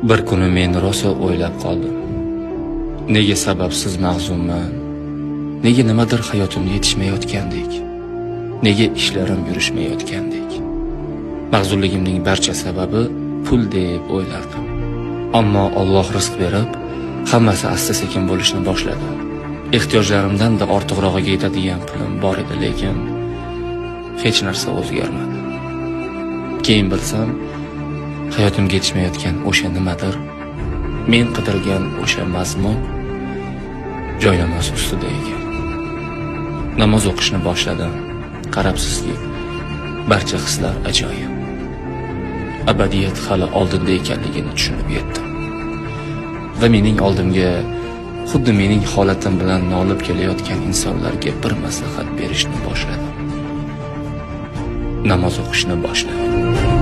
Bir kuni men rosa o'ylab qoldim. Nega sababsiz mahzunman? Nega nimadir hayotimda yetishmayotgandek? Nega ishlarim yurishmayotgandek? Mahzunligimning barcha sababi pul deb o'ylardim. Ammo Alloh rizq berib, hammasi asta-sekin bo'lishni boshladi. Ehtiyojlarimdan-da ortiqrog'iga yetadigan pulim bor edi, lekin hech narsa o'zgarmadi. Keyin bilsam, hayotimga yetishmayotgan o'sha nimadir, men qidirgan o'sha mazmun joynamoz ustida ekan. Namoz o'qishni boshladim. Qarabsizki, barcha hislar ajoyib. Abadiyat hali oldinda ekanligini tushunib yetdim. Va mening oldimga xuddi mening holatim bilan nolib kelayotgan insonlarga bir maslahat berishni boshladim. Namoz o'qishni boshladim.